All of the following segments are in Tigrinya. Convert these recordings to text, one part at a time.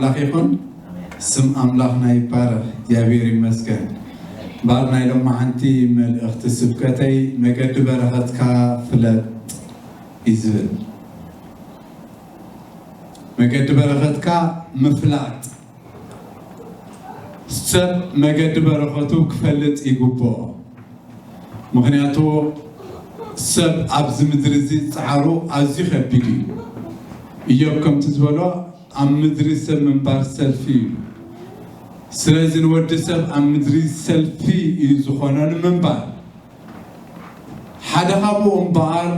ኣምላኽ ይኹን። ስም ኣምላኽና ይባረኽ። እግዚኣብሔር ይመስገን። እምበኣር ናይ ሎማዓንቲ መልእኽቲ ስብከተይ መገዲ በረኸትካ ፍለጥ እዩ ዝብል። መገዲ በረኸትካ ምፍላጥ። ሰብ መገዲ በረኸቱ ክፈልጥ ይግብኦ። ምኽንያቱ ሰብ ኣብዚ ምድሪ እዚ ጻዕሩ ኣዝዩ ከቢድ እዩ። ኢዮብ ከምቲ ዝበሎ ኣብ ምድሪ ሰብ ምንባር ሰልፊ እዩ። ስለዚ ንወዲ ሰብ ኣብ ምድሪ ሰልፊ እዩ ዝኾኖ ንምንባር። ሓደ ካብኡ እምበኣር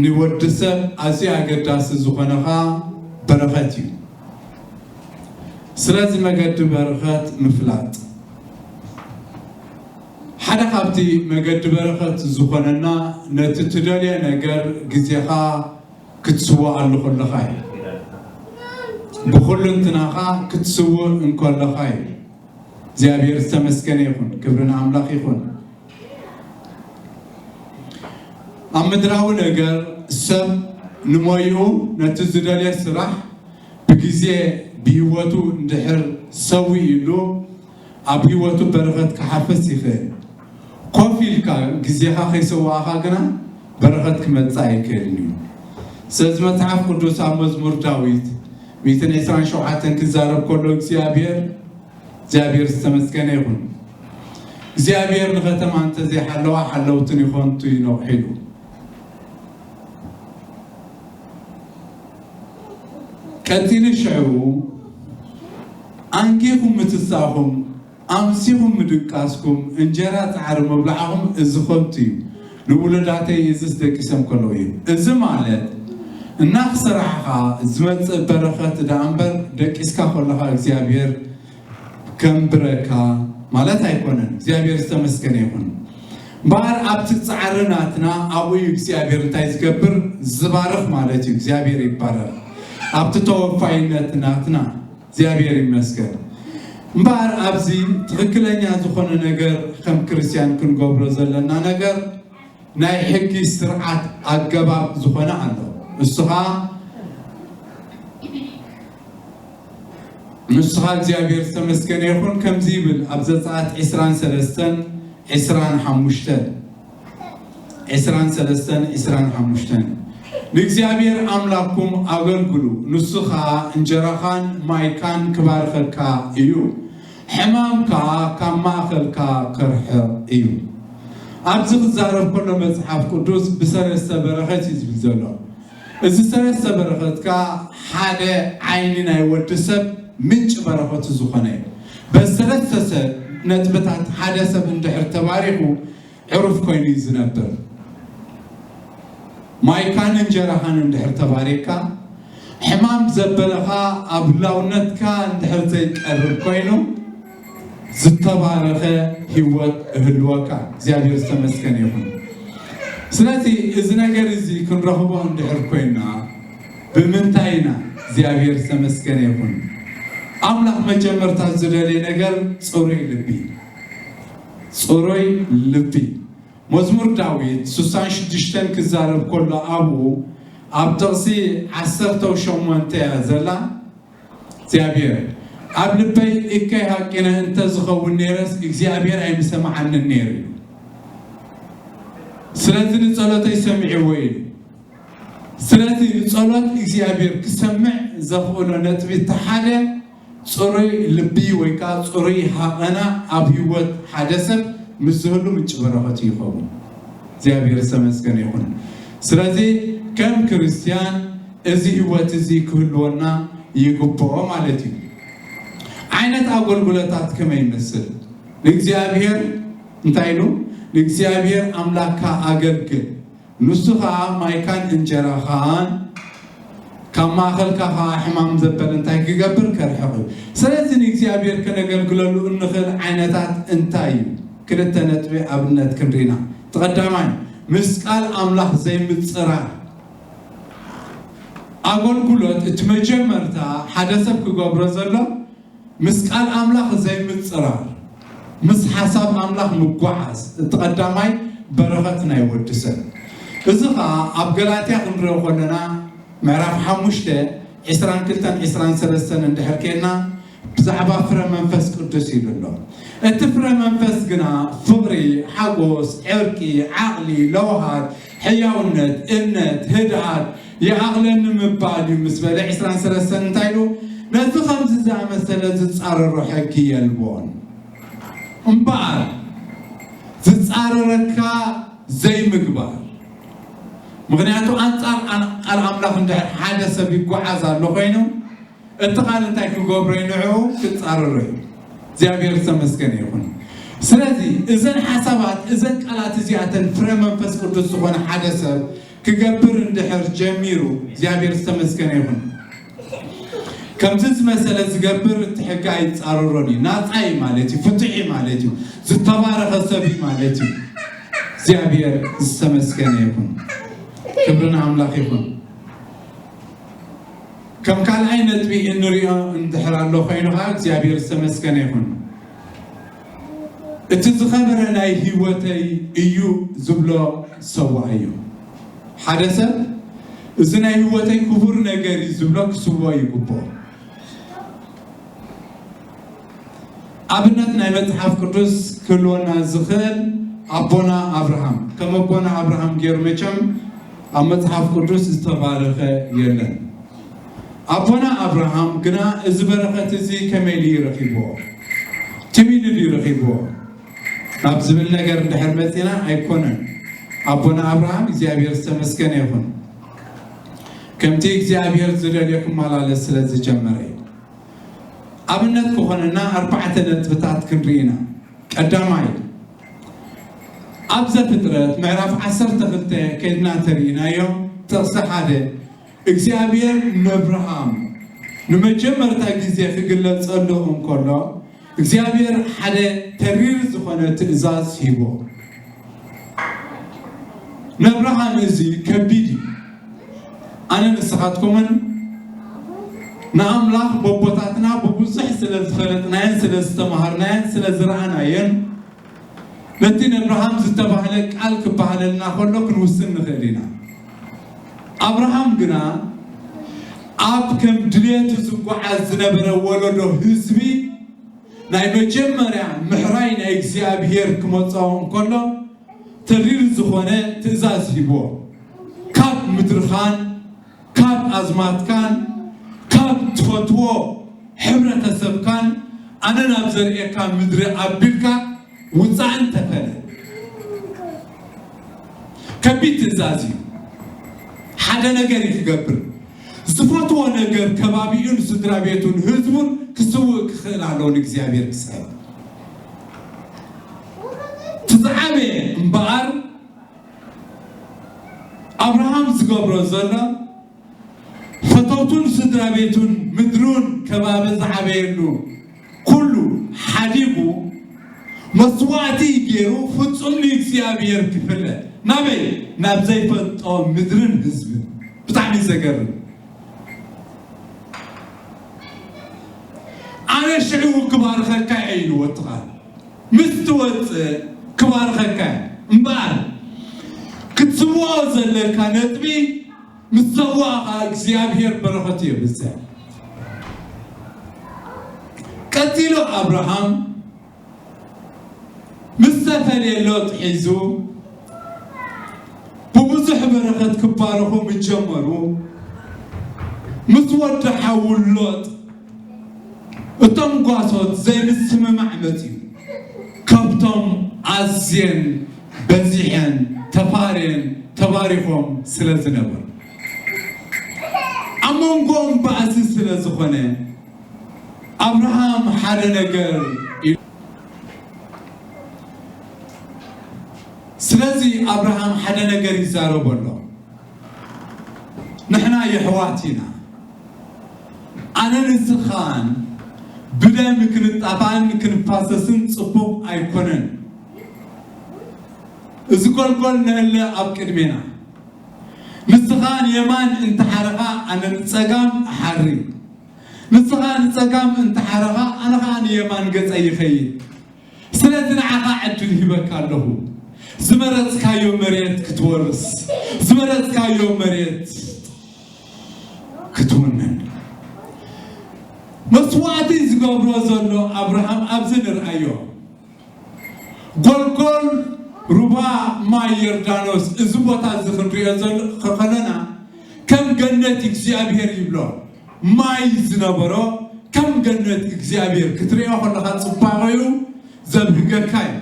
ንወዲ ሰብ ኣዝዩ ኣገዳሲ ዝኾነ ኸኣ በረኸት እዩ። ስለዚ መገዲ በረኸት ምፍላጥ። ሓደ ካብቲ መገዲ በረኸት ዝኾነና ነቲ ትደልዮ ነገር ግዜኻ ክትስወኣሉ ከለኻ እዩ። ብኹልንትናኻ ክትስውእ እንከለኻ እዩ። እግዚኣብሔር ዝተመስገነ ይኹን። ክብሪ ንኣምላኽ ይኹን። ኣብ ምድራዊ ነገር ሰብ ንሞይኡ ነቲ ዝደልዮ ስራሕ ብግዜ ብህይወቱ እንድሕር ሰዊእሉ ኣብ ህይወቱ በረኸት ክሓፍስ ይኽእል። ኮፍ ኢልካ ግዜኻ ከይሰዋእኻ ግና በረኸት ክመጽእ ኣይክእልን እዩ። ስለዚ መጽሓፍ ቅዱስ ኣብ መዝሙር ዳዊት ሚእትን ዕስራን ሸውዓተን ክዛረብ ከሎ እግዚኣብሔር እግዚኣብሔር ዝተመስገነ ይኹን። እግዚኣብሔር ንኸተማ እንተዘይሓለዋ ሓለውትን ይኾንቱ ይነውሕ ኢሉ። ቀጺሉ ሽዑ ኣንጊኹም ምትሳእኹም ኣምሲኹም ምድቃስኩም እንጀራ ጻዕሪ ምብላዕኹም እዚ ኸንቱ እዩ። ንውሉዳተይ እዝስ ደቂሶም ከለዉ እዩ። እዚ ማለት እናኽሰራሕኻ ዝመጽእ በረኸት ደኣ እምበር ደቂስካ ከለኻ እግዚኣብሔር ከንብረካ ማለት ኣይኮነን። እግዚኣብሔር ዝተመስገነ ይኹን። እምበኣር ኣብቲ ጻዕሪ ናትና ኣብኡ እዩ እግዚኣብሔር እንታይ ዝገብር ዝባርኽ ማለት እዩ። እግዚኣብሔር ይባረኽ። ኣብቲ ተወፋይነት ናትና እግዚኣብሔር ይመስገን። እምበኣር ኣብዚ ትኽክለኛ ዝኾነ ነገር ከም ክርስትያን ክንገብሮ ዘለና ነገር ናይ ሕጊ ስርዓት ኣገባብ ዝኾነ ኣሎ። እሱ ኸኣ ንሱ ኸኣ እግዚኣብሔር ዝተመስገነ ይኹን ከምዚ ይብል ኣብ ዘጸኣት ዕስራን ሰለስተን ዕስራን ሓሙሽተን ዕስራን ሰለስተን ዕስራን ሓሙሽተን ንእግዚኣብሔር ኣምላኽኩም ኣገልግሉ፣ ንሱ ኸኣ እንጀራኻን ማይካን ክባርኸካ እዩ፣ ሕማም ከኣ ካብ ማእኸልካ ከርሕቕ እዩ። ኣብዚ ክዛረብ ከሎ መጽሓፍ ቅዱስ ብሰለስተ በረኸት እዩ ዝብል ዘሎ። እዚ ሰለስተ በረኸት ከኣ ሓደ ዓይኒ ናይ ወዲ ሰብ ምንጪ በረኸቱ ዝኾነ እዩ። በዚ ሰለስተ ሰብ ነጥብታት ሓደ ሰብ እንድሕር ተባሪኹ ዕሩፍ ኮይኑ እዩ ዝነብር። ማይካን እንጀራኻን እንድሕር ተባሪካ ሕማም ዘበለኻ ኣብ ህላውነትካ እንድሕር ዘይቀርብ ኮይኑ ዝተባረኸ ህይወት እህልወካ። እግዚኣብሔር ዝተመስገነ ይኹን። ስለዚ እዚ ነገር እዚ ክንረኽቦ እንድሕር ኮይና ብምንታይ ኢና? እግዚኣብሔር ዝተመስገነ ይኹን። ኣምላኽ መጀመርታ ዝደልየ ነገር ጽሩይ ልቢ፣ ጽሩይ ልቢ። መዝሙር ዳዊት ስሳን ሽዱሽተን ክዛረብ ከሎ ኣብኡ ኣብ ጥቕሲ ዓሰርተው ሸሞንተ እያ ዘላ። እግዚኣብሔር ኣብ ልበይ እከይ ሃቂነ እንተ ዝኸውን ነይረስ እግዚኣብሔር ኣይምሰማዓንን ነይሩ እዩ። ስለዚ ንጸሎተይ ሰሚዕዎ እዩ። ስለዚ ንጸሎት እግዚኣብሔር ክሰምዕ ዘኽእሎ ነጥቢ እቲ ሓደ ጽሩይ ልቢ ወይ ከዓ ጽሩይ ሃቐና ኣብ ህይወት ሓደ ሰብ ምስ ዝህሉ ምንጪ በረኸት ይኸውን። እግዚኣብሔር ዝተመስገነ ይኹን። ስለዚ ከም ክርስትያን እዚ ህይወት እዚ ክህልወና ይግብኦ ማለት እዩ። ዓይነት ኣገልግሎታት ከመይ ይመስል? ንእግዚኣብሔር እንታይ ኢሉ? ንእግዚኣብሔር ኣምላኽካ ኣገልግል፣ ንሱ ኸዓ ማይካን እንጀራኻን ካብ ማእኸልካ ኸዓ ሕማም ዘበለ እንታይ ክገብር? ከርሕቕ እዩ። ስለዚ ንእግዚኣብሔር ከነገልግለሉ እንኽእል ዓይነታት እንታይ እዩ? ክልተ ነጥቢ ኣብነት ክንርኢና። እቲ ቀዳማይ ምስ ቃል ኣምላኽ ዘይምጽራር። ኣገልግሎት እቲ መጀመርታ ሓደ ሰብ ክገብሮ ዘሎ ምስ ቃል ኣምላኽ ዘይምጽራር፣ ምስ ሓሳብ ኣምላኽ ምጓዓዝ፣ እቲ ቀዳማይ በረኸት ናይ ወዲ ሰብ። እዚ ኸዓ ኣብ ገላትያ ክንሪኦ ከለና ምዕራፍ ሓሙሽተ ዒስራን ክልተን ዒስራን ሰለስተን እንድሕር ኬድና ብዛዕባ ፍረ መንፈስ ቅዱስ ኢሉ ኣሎ። እቲ ፍረ መንፈስ ግና ፍቕሪ፣ ሓጎስ፣ ዕርቂ፣ ዓቕሊ፣ ለውሃት፣ ሕያውነት፣ እምነት፣ ህድኣት፣ ይዓቕለኒ ምባል እዩ ምስ በለ ዒስራን ሰለስተን እንታይ ኢሉ? ነዚ ከምዚ ዝኣመሰለ ዝጻረሮ ሕጊ የልቦን። እምበኣር ዝጻረረካ ዘይምግባር። ምኽንያቱ ኣንጻር ቃል ኣምላኽ እንድሕር ሓደ ሰብ ይጓዓዝ ኣሎ ኮይኑ እቲ ቃል እንታይ ክገብሮ እዩ? ንዕኡ ክጻረሮ እዩ። እግዚኣብሔር ዝተመስገነ ይኹን። ስለዚ እዘን ሓሳባት እዘን ቃላት እዚኣተን ፍረ መንፈስ ቅዱስ ዝኾነ ሓደ ሰብ ክገብር እንድሕር ጀሚሩ እግዚኣብሔር ዝተመስገነ ይኹን። ከምዚ ዝመሰለ ዝገብር እቲ ሕጊ ኣይጻረሮን እዩ። ናጻ እዩ ማለት እዩ፣ ፍቱሕ እዩ ማለት እዩ፣ ዝተባረኸ ሰብ እዩ ማለት እዩ። እግዚኣብሔር ዝተመስገነ ይኹን። ክብሪ ንኣምላኽ ይኹን። ከም ካልኣይ ነጥቢ እንሪኦ እንድሕር ኣሎ ኮይኑ ከዓ እግዚኣብሔር ዝተመስገነ ይኹን። እቲ ዝኸበረ ናይ ህይወተይ እዩ ዝብሎ ሰዋእ እዩ። ሓደ ሰብ እዚ ናይ ህይወተይ ክቡር ነገር እዩ ዝብሎ ክስዎ ይግብኦ። ኣብነት ናይ መጽሓፍ ቅዱስ ክህልወና ዝኽእል ኣቦና ኣብርሃም ከም ኣቦና ኣብርሃም ገይሩ መቸም ኣብ መጽሓፍ ቅዱስ ዝተባረኸ የለን። ኣቦና ኣብርሃም ግና እዚ በረኸት እዚ ከመይ ኢሉ ረኺብዎ? ትም ኢሉ ድዩ ረኺብዎ? ናብ ዝብል ነገር እንድሕር መጺና ኣይኮነን። ኣቦና ኣብርሃም እግዚኣብሔር ዝተመስገነ ይኹን። ከምቲ እግዚኣብሔር ዝደልዮ ክመላለስ ስለ ዝጀመረ እዩ። ኣብነት ክኾነና ኣርባዕተ ነጥብታት ክንርኢ ኢና። ቀዳማይ ኣብ ዘፍጥረት ምዕራፍ ዓሰርተ ክልተ ከድና ተርእናዮ ጥቕሲ ሓደ እግዚኣብሔር ነብርሃም ንመጀመርታ ግዜ ክግለጸሉ እንከሎ እግዚኣብሔር ሓደ ተሪር ዝኾነ ትእዛዝ ሂቦ። ነብርሃም እዚ ከቢድ እዩ። ኣነ ንስኻትኩምን ንኣምላኽ በቦታትና ብብዙሕ ስለ ዝፈለጥናየን ስለ ዝተማሃርናየን ስለ ዝረኣናየን ነቲ ነብርሃም ዝተባህለ ቃል ክበሃለልና ከሎ ክንውስን ንኽእል ኢና። ኣብርሃም ግና ኣብ ከም ድልየቱ ዝጓዓዝ ዝነበረ ወለዶ ህዝቢ ናይ መጀመርያ ምሕራይ ናይ እግዚኣብሔር ክመፅኦ እንከሎ ተሪር ዝኾነ ትእዛዝ ሂቦ። ካብ ምድርኻን ካብ ኣዝማትካን ካብ ትፈትዎ ሕብረተሰብካን ኣነ ናብ ዘርእየካ ምድሪ ኣቢልካ ውፃእን ተፈለ። ከቢድ ትእዛዝ እዩ። ሓደ ነገር እዩ ክገብር። ዝፈትዎ ነገር ከባቢኡን ስድራ ቤቱን ህዝቡን ክስውእ ክኽእል ኣለዎ ንእግዚኣብሔር ክስዕብ። እቲ ዝዓበየ እምበኣር ኣብርሃም ዝገብሮ ዘሎ ፈተውቱን ስድራ ቤቱን ምድሩን ከባቢ ዝዓበየሉ ኩሉ ሓዲጉ መስዋእቲ ገይሩ ፍጹም ንእግዚኣብሔር ክፍለ ናበይ ናብ ዘይፈልጦ ምድርን ህዝብን። ብጣዕሚ ዘገርም። ኣነ ሽዑ ክባርኸካ እየ ኢልዎ እቲ ቃል ምስ ትወፅእ ክባርኸካ እየ እምበኣር ክትስውኦ ዘለካ ነጥቢ ምስ ሰዋእኻ እግዚኣብሔር በረኸቱ የብዝሕ። ቀጺሉ ኣብርሃም ምስ ተፈልየ ሎጥ ሒዙ ብብዙሕ በረኸት ክባረኹ ምስ ጀመሩ ምስ ወዲ ሓዉ ሎጥ እቶም ጓሶት ዘይምስምማዕ መፅዩ ካብቶም ኣዝየን በዚሐን ተፋርየን ተባሪኾም ስለ ዝነበሩ ኣብ መንጎኦም ባእሲ ስለ ዝኾነ ኣብርሃም ሓደ ነገር ኢሉ። ስለዚ ኣብርሃም ሓደ ነገር ይዛረቦ ኣሎ። ንሕና የሕዋት ኢና። ኣነ ንስኻን ብደም ክንጣፋን ክንፋሰስን ጽቡቕ ኣይኮነን። እዚ ጎልጎል ነለ ኣብ ቅድሜና። ንስኻ ንየማን እንተሓረኻ ኣነ ንጸጋም እሓሪ። ንስኻ ንጸጋም እንተሓረኻ ኣነ ኸኣ ንየማን ገጸይ ይኸይድ። ስለዚ ንዓኻ ዕድል ሂበካ ኣለኹ። ዝመረጽካዮ መሬት ክትወርስ፣ ዝመረጽካዮ መሬት ክትውንን። መስዋእቲ ዝገብሮ ዘሎ ኣብርሃም ኣብዚ ንርኣዮ። ጎልጎል፣ ሩባ ማይ ዮርዳኖስ፣ እዚ ቦታ እዚ ክንሪኦ ከለና ከም ገነት እግዚኣብሔር ይብሎ። ማይ ዝነበሮ ከም ገነት እግዚኣብሔር ክትሪኦ ከለኻ ጽባቐኡ ዘብህገካ እዩ።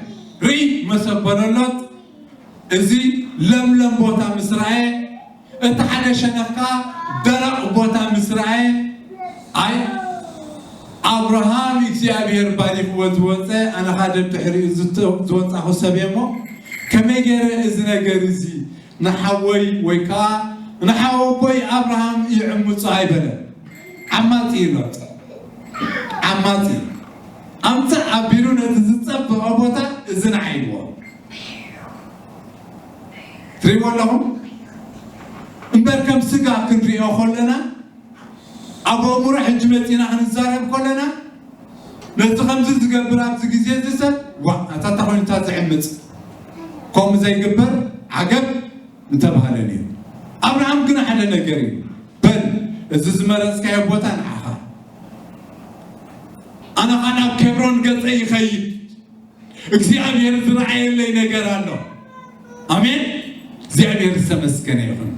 ርኢ፣ መሰበረሎት፣ እዚ ለምለም ቦታ ምስ ረኣየ፣ እቲ ሓደ ሸነኽካ ደረቕ ቦታ ምስ ረኣየ፣ ኣይ፣ ኣብርሃም እግዚኣብሔር ባሪኽዎ ዝወፀ፣ ኣነ ኸኣ ደድሕሪኡ ዝተ-፣ ዝወፃኹ ሰብ እየ እሞ፣ ከመይ ገይረ እዚ ነገር እዚ ንሓወይ ወይ ከዓ ንሓወቦይ ኣብርሃም ይዕምፆ ኣይበለን። ዓማፂ እዩ ሎጥ። ዓማፂ። ኣምፅእ ኣቢሉ ነቲ ዝፀበቐ ቦታ እዚ ንዓይዎ። ትሪእዎ ኣለኹም? እምበር ከም ስጋ ክንሪኦ ከለና፣ ኣብ ኣእምሮ ሕጂ መፂና ክንዛረብ ከለና፣ ነዚ ከምዚ ዝገብር ኣብዚ ግዜ እዚ ሰብ፣ ዋ፣ ኣታ እንታይ ኮይኑ እታ ዝዕምፅ? ከምኡ ዘይግበር ዓገብ ምተባህለ ነይሩ። ኣብርሃም ግን ሓደ ነገር እዩ። በል፣ እዚ ዝመረፅካዮ ቦታ ንዓኻ። ኣነ ኸኣ ናብ ኬብሮን ገፀ ይኸይድ። እግዚኣብሔር ዝረኣየለይ ነገር ኣሎ። ኣሜን። እግዚኣብሔር ዝተመስገነ ይኹን።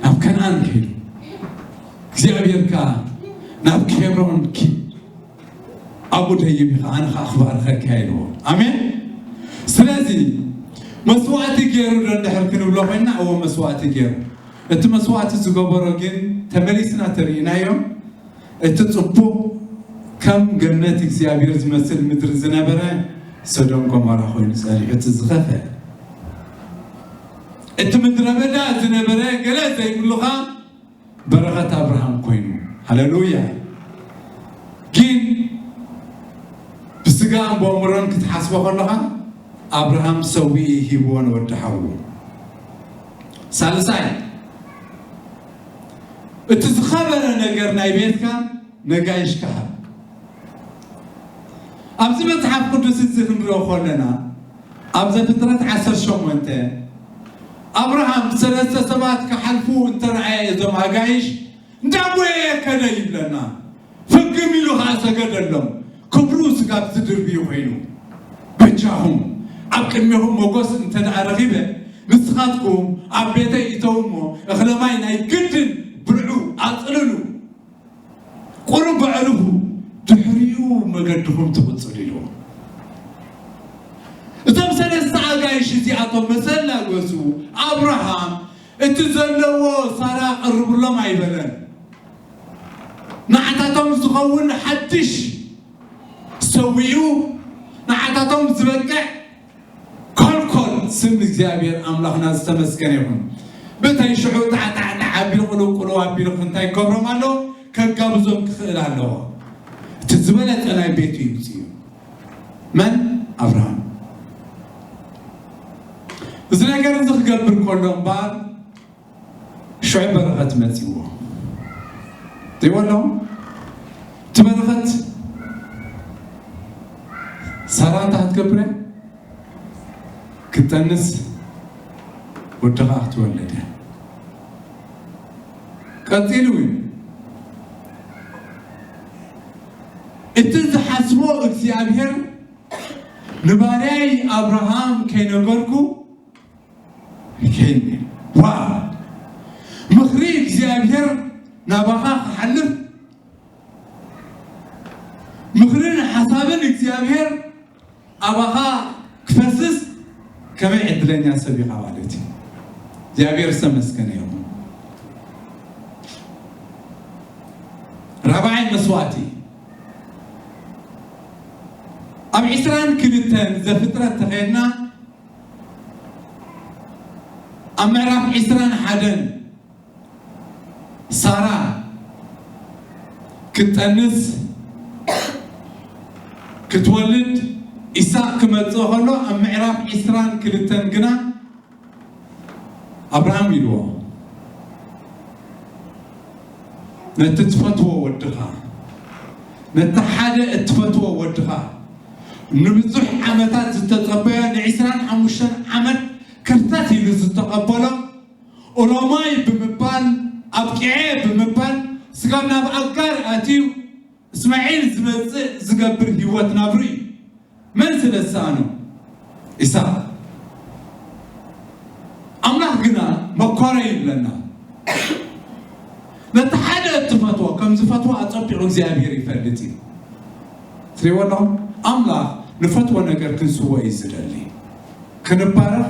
ናብ ከነኣን ከይዱ። እግዚኣብሔር ከኣ ናብ ኬብሮን ኪድ። ኣብኡ ደይብ ኢኻ፣ ኣነ ኸኣ ክባርኸካ ኢልዎ። ኣሜን። ስለዚ መስዋእቲ ገይሩ ዶ እንድሕር ክንብሎ ኮይንና፣ እዎ መስዋእቲ ገይሩ። እቲ መስዋእቲ ዝገበሮ ግን ተመሊስና ተርእናዮ፣ እቲ ጽቡቕ ከም ገነት እግዚኣብሔር ዝመስል ምድሪ ዝነበረ ሰዶም ጎሞራ ኮይኑ ጸኒሑ፣ እቲ ዝኸፈ፣ እቲ ምድረ በዳ ዝነበረ ገለ ዘይብሉኻ በረኸት ኣብርሃም ኮይኑ። ሃሌሉያ። ግን ብስጋን ብኣእምሮን ክትሓስቦ ከለኻ ኣብርሃም ሰዊኡ ሂብዎ ንወዲ ሓዉ። ሳልሳይ፣ እቲ ዝኸበረ ነገር ናይ ቤትካ ነጋይሽካ ሃብ። ኣብዚ መጽሓፍ ቅዱስ እዚ ክንሪኦ ከለና፣ ኣብ ዘፍጥረት ዓሰርተ ሸሞንተ ኣብርሃም ሰለስተ ሰባት ክሓልፉ እንተረኣየ፣ እዞም ኣጋይሽ እንዳጎየ ከደ ይብለና። ፍግም ኢሉ ኸዓ ሰገደሎም። ክብሩ ስጋብ ዝድርብዩ ኮይኑ፣ በጃኹም ኣብ ቅድሜኹም ሞገስ እንተ ደኣ ረኺበ፣ ንስኻትኩም ኣብ ቤተይ እተው እሞ፣ እኽለ ማይ ናይ ግድን ብልዑ፣ ኣጽልሉ። ቁሩብ ኣዕርፉ፣ ድሕሪኡ መገድኹም ትቕጽሉ ኢልዎም። እቶም ሰለስተ ኣጋይሽ እዚኣቶም መሰል እናገሱ፣ ኣብርሃም እቲ ዘለዎ ሳራ ቀርብሎም ኣይበለን። ንዓታቶም ዝኸውን ሓድሽ ሰዊኡ፣ ንዓታቶም ዝበቅዕ ኮልኮል። ስም እግዚኣብሔር ኣምላኽና ዝተመስገነ ይኹን። ብተይ ሽዑ ጣዕጣዕጣዕ ኣቢሉ ቅልውቅልው ኣቢሉ እንታይ ክገብሮም ኣለዎ? ከጋብዞም ክኽእል ኣለዎ። እቲ ዝበለጸ ናይ ቤቱ ይውጽእ እዩ። መን? ኣብርሃም። እዚ ነገር እዚ ክገብር ከሎ እምበኣር ሽዑ በረኸት መጺዎ። ትሪእዎ ኣለኹም? እቲ በረኸት ሳራ እንታይ ክትገብር እያ? ክትጠንስ፣ ወዲ ኸኣ ክትወልድ እያ። ቀጺሉ እዩ፣ እቲ ዝሓስቦ እግዚኣብሔር ንባርያይ ኣብርሃም ከይነገርኩ፣ ይከይድ። ዋ! ምኽሪ እግዚኣብሔር ናባኻ ክሓልፍ፣ ምኽርን ሓሳብን እግዚኣብሔር ኣባኻ ክፈስስ፣ ከመይ ዕድለኛ ሰብ ኢኻ ማለት እዩ። እግዚኣብሔር ዝተመስገነ ይኹን። ራብዓይ መስዋእቲ፣ ኣብ ዕስራን ክልተን ዘፍጥረት ተኸድና፣ ኣብ ምዕራፍ ዕስራን ሓደን ሳራ ክትጠንስ፣ ክትወልድ፣ ኢሳቅ ክመጽእ ከሎ፣ ኣብ ምዕራፍ ዕስራን ክልተን ግና ኣብርሃም ኢልዎ፣ ነቲ ትፈትዎ ወድኻ፣ ነቲ ሓደ እትፈትዎ ወድኻ፣ ንብዙሕ ዓመታት ዝተጸበዮ፣ ንዕስራን ሓሙሽተን ዓመት ክርተት ኢሉ ዝተቐበሎ፣ ኦሮማይ ብምባል፣ ኣብቂዐ ብምባል፣ ስጋ ካብ ናብ ኣጋር ኣትዩ እስማዒል ዝመጽእ ዝገብር ህይወት ናብሩ እዩ። መን ስለ ዝሰኣኖ? ኢሳቅ። ኣምላኽ ግና መኮረ ይብለና። ነቲ ሓደ እትፈትዎ ከም ዝፈትዎ ኣጸቢቑ እግዚኣብሔር ይፈልጥ እዩ። ትሪእዎ ኣለኹም? ኣምላኽ ንፈትዎ ነገር ክንስዎ እዩ ዝደሊ። ክንባረኽ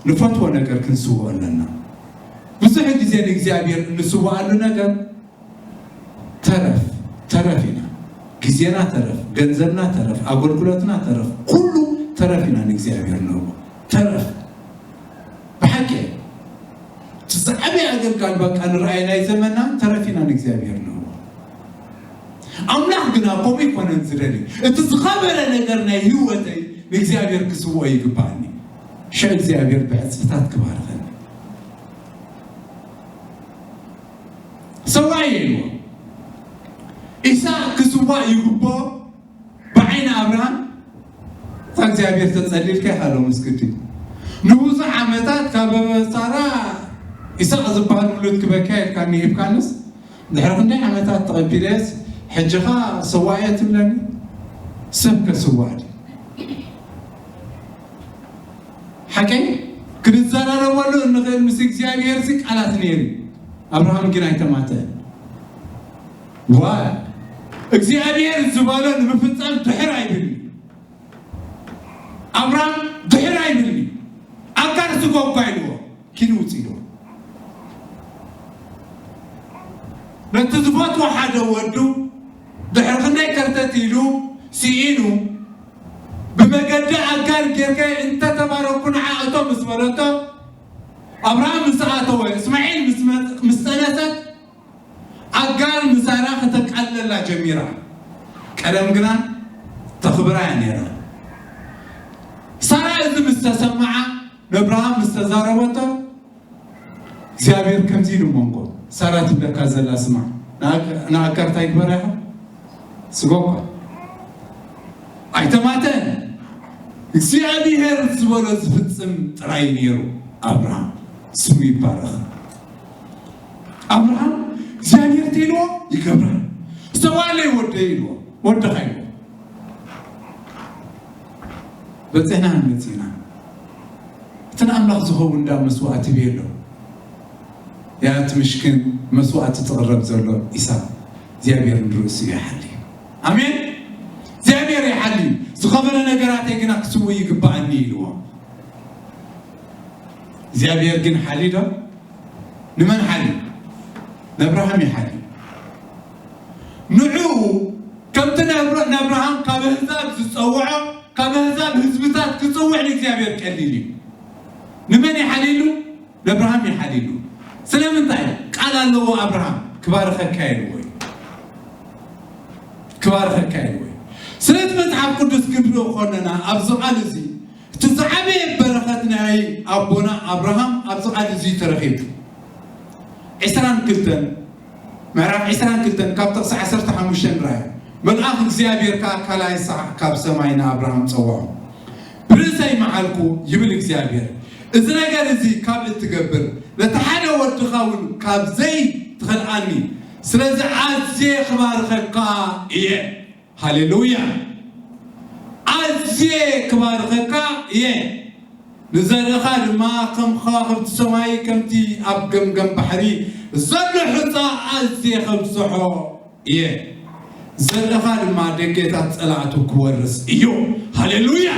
ንፈትዎ ነገር ክንስዎ ኣለና። ብዙሕ ግዜ ንእግዚኣብሔር እንስወኣሉ ነገር ተረፍ ተረፍ ኢና። ግዜና ተረፍ፣ ገንዘብና ተረፍ፣ ኣገልግሎትና ተረፍ፣ ኩሉ ተረፍ ኢና ንእግዚኣብሔር ንህቦ። ተረፍ ብሓቂ እቲ ዝዓበየ ኣገልጋል በቃ ንረኣየ ናይ ዘመና ተረፍ ኢና ንእግዚኣብሔር ንህቦ። ኣምላኽ ግና ከምኡ ይኮነን ዝደሊ። እቲ ዝኸበረ ነገር ናይ ህይወተይ ንእግዚኣብሔር ክስውኦ ይግባእኒ። ሽዕ እግዚኣብሔር ብዕፅፍታት ክባርኸኒ። ሰዋእ የልዎ። ኢሳቅ ክስዋእ ይግቦ ብዓይኒ ኣብርሃም። እታ እግዚኣብሔር ተጸሊልካ ኢኻ ሎምስ ግዲ። ንብዙሕ ዓመታት ካብ ሳራ ኢሳቅ ዝበሃል ውሉድ ክበካ ኢልካኒ ሂብካንስ፣ ድሕሪ ክንደይ ዓመታት ተቐቢለስ፣ ሕጂ ኸኣ ሰዋእ እየ ትብለኒ? ሰብ ከስዋእ ድዩ? ሓቀይ ክንዘራረበሉ እንኽእል ምስ እግዚኣብሔር ሲ ቃላት ነይሩ። ኣብርሃም ግን ኣይተማተአን። ዋ እግዚኣብሔር ዝበሎ ንምፍጻም ድሕር ኣይብልኒ። ኣብርሃም ድሕር ኣይብልኒ። ኣጋር ስጎጓ ኢልዎ ኪዱ ውጽእ ኢልዎ። ነቲ ዝፈትዎ ሓደ ወዱ ድሕሪ ክንደይ ከርተት ኢሉ ስኢኑ ብመገዲ ኣጋር ጌርከ እንተተባረኩ ንዓ እቶ ምስ በለቶ ኣብርሃም ምስ ኣተወ እስማዒል ምስ መ- ምስ ጠነሰት ኣጋር ንሳራ ከተቃልለላ ጀሚራ። ቀደም ግና ተኽብራ እያ ነይራ። ሳራ እዚ ምስ ተሰምዓ ንኣብርሃም ምስ ተዛረበቶ እግዚኣብሔር ከምዚ ኢሉ መንጎ ሳራ ትብለካ ዘላ ስማ ንኣጋር እንታይ ግበራ ኢኻ ስጎኳ ኣይተማተን እግዚኣብሔር ዝበሎ ዝፍጽም ጥራይ ነይሩ ኣብርሃም ስሙ ይባረኽ ኣብርሃም እግዚኣብሔር ተይልዎ ይገብራ ዝተዋለይ ወደ ኢልዎ ወደኻ ኢልዎ በፅሕና ንመፅእና እቲ ንኣምላኽ ዝኸውን እንዳ መስዋእቲ ቤሎ ያት ምሽክን መስዋእቲ ትቕረብ ዘሎ ኢሳቅ እግዚኣብሔር ንርእሱ ይሓሊ ኣሜን እግዚኣብሔር ይሓሊ ዝኸበረ ነገራተይ ግና ክስው ይግባኣኒ ኢልዎ እግዚኣብሔር ግን ሓሊ ዶ ንመን ሓሊ ንኣብርሃም ይሓሊ ንዕኡ ከምቲ ንኣብርሃም ካብ ኣህዛብ ዝፀውዖ ካብ ኣህዛብ ህዝብታት ክፅውዕ ንእግዚኣብሔር ቀሊል እዩ ንመን ይሓሊሉ ንኣብርሃም ይሓሊሉ ስለምንታይ ቃል ኣለዎ ኣብርሃም ክባርኸካ ኢልዎ እዩ ክባርኸካ ኢልዎ እዩ ስለዚ መፅሓፍ ቅዱስ ክንሪኦ ከለና ኣብዚ ቃል እዚ እቲ ዝዓበየ በረኸት ናይ ኣቦና ኣብርሃም ኣብዚ ቃል እዚ ተረኺቡ ዕስራን ክልተን ምዕራፍ ዕስራን ክልተን ካብ ጥቕሲ ዓሰርተ ሓሙሽተ ንርኣዮ። መልኣኽ እግዚኣብሔር ከኣ ካልኣይ ሳዕ ካብ ሰማይ ንኣብርሃም ጸውዖ። ብርእሰይ መዓልኩ ይብል እግዚኣብሔር፣ እዚ ነገር እዚ ካብ እትገብር ነቲ ሓደ ወድኻ እውን ካብ ዘይትኸልኣኒ፣ ስለዚ ኣዝየ ክባርኸካ እየ። ሃሌሉያ! ኣዝየ ክባርኸካ እየ፣ ንዘርእኻ ድማ ከም ከዋኽብቲ ሰማይ፣ ከምቲ ኣብ ገምገም ባሕሪ ዘሎ ሑጻ ኣዝየ ከብዝሖ እየ። ዘርእኻ ድማ ደጌታት ጸላእቱ ክወርስ እዩ። ሃሌሉያ!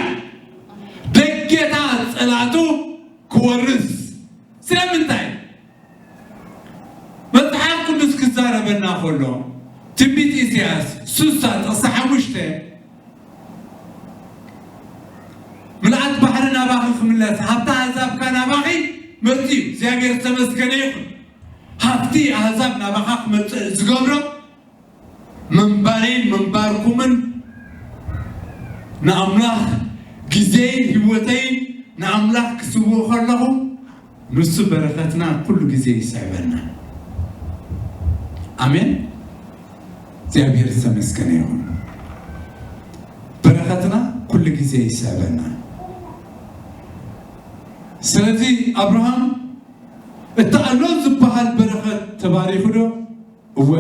ደጌታት ጸላእቱ ክወርስ። ስለምንታይ? መጽሓፍ ቅዱስ ክዛረበና ከሎ ትንቢት ኢሳያስ ስሳ ጥቕሲ ሓሙሽተ ምልኣት ባሕሪ ናባኺ ክምለስ ሃብቲ ኣህዛብካ ናባኺ መጽኡ እግዚኣብሔር ዝተመስገነ ይኹን ሃብቲ ኣህዛብ ናባኻ ክመጽእ ዝገብሮ ምንባረይን ምንባርኩምን ንኣምላኽ ግዜይን ህይወተይን ንኣምላኽ ክስውእ ከለኹ ንሱ በረኸትና ኩሉ ግዜ ይስዕበና። ኣሜን። እግዚኣብሔር ዝተመስገነ ይኹን። በረኸትና ኩሉ ግዜ ይስዕበና። ስለዚ ኣብርሃም እቲ ኣሎ ዝበሃል በረኸት ተባሪኹ ዶ? እወ።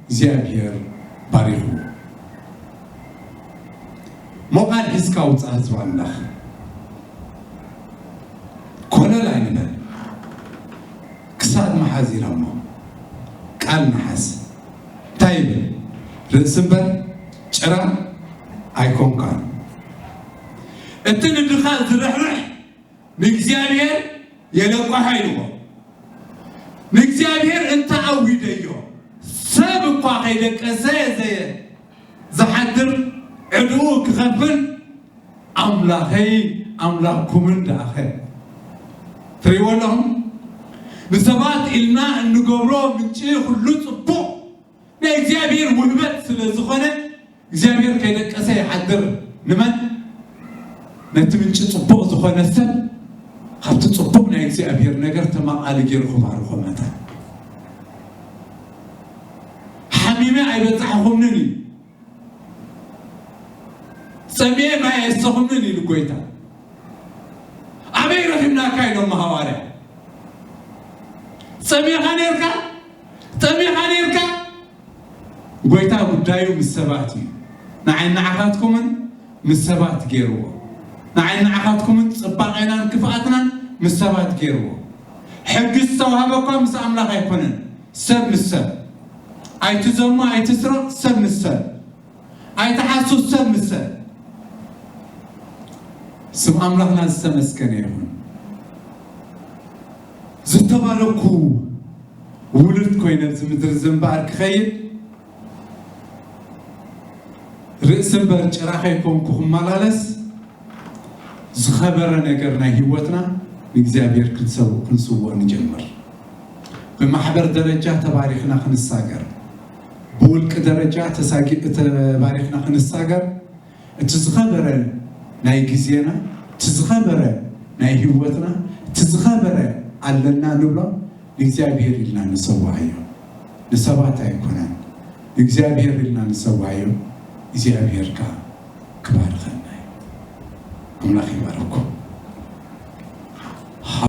እግዚኣብሔር ባሪኹ። ሞቓል ሒዝካ ውፅእ ህዝቢ ኣምላኽ። ኮለል ኣይንበል። ክሳድ መሓዝ ኢሎሞ። ቃል መሓዝ። እንታይ ይብል? ርእሲ እምበር ጭራ ኣይኮንካን። እቲ ንድኻ ዝርሕርሕ ንእግዚኣብሔር የለቋሖ ኢልዎ። ንእግዚኣብሔር እንተ ኣዊደዮ፣ ሰብ እኳ ከይደቀሰ ዘየ-፣ ዝሓድር ዕድኡ ክኸፍል ኣምላኸይ ኣምላኽኩምን ደኣኸ። ትርእይዎ ኣለኹም? ንሰባት ኢልና እንገብሮ ምንጪ ኩሉ ጽቡቕ ናይ እግዚኣብሔር ውህበት ስለ ዝኾነ እግዚኣብሔር ከይደቀሰ ይሓድር። ንመን? ነቲ ምንጪ ጽቡቕ ዝኾነ ሰብ ካብቲ ጽቡቕ ናይ እግዚኣብሔር ነገር ተማቓሊ ገይሩ ክባርኾ መታን። ሓሚመ ኣይበጻሕኹምንን እዩ። ጸሚኤ ማይ ኣይሰኹምን ኢሉ ጎይታ። ኣበይ ረኺብናካ ኢሎም ሃዋርያ። ጸሚኻ ነርካ? ጠሚኻ ነርካ? ጎይታ ጉዳዩ ምስ ሰባት እዩ። ንዓይ ንዓኻትኩምን ምስ ሰባት ገይርዎ። ንዓይ ንዓኻትኩምን ጽባቐናን ክፍኣትናን ምስ ሰባት ገይርዎ። ሕጊ ዝተዋህበ እኳ ምስ ኣምላኽ ኣይኮነን፣ ሰብ ምስ ሰብ። ኣይትዘሙ፣ ኣይትስረቕ፣ ሰብ ምስ ሰብ። ኣይትሓሱ፣ ሰብ ምስ ሰብ። ስም ኣምላኽና ዝተመስገነ ይኹን። ዝተባረኩ ውሉድ ኮይነ ኣብዚ ምድሪ እዚ እምበኣር ክኸይድ፣ ርእሲ እምበር ጭራ ከይኮንኩ ክመላለስ፣ ዝኸበረ ነገር ናይ ህይወትና ንእግዚኣብሔር ክንሰው-፣ ክንስውኦ ንጀምር። ብማሕበር ደረጃ ተባሪኽና ክንሳገር፣ ብውልቂ ደረጃ ተሳጊ-፣ ተባሪኽና ክንሳገር፣ እቲ ዝኸበረ ናይ ግዜና፣ እቲ ዝኸበረ ናይ ህይወትና፣ እቲ ዝኸበረ ኣለና ንብሎ ንእግዚኣብሔር ኢልና ንሰዋዓዮ። ንሰባት ኣይኮነን። ንእግዚኣብሔር ኢልና ንሰዋዓዮ። እግዚኣብሔር ከኣ ክባርኸና እዩ። ኣምላኽ ይባርኩም።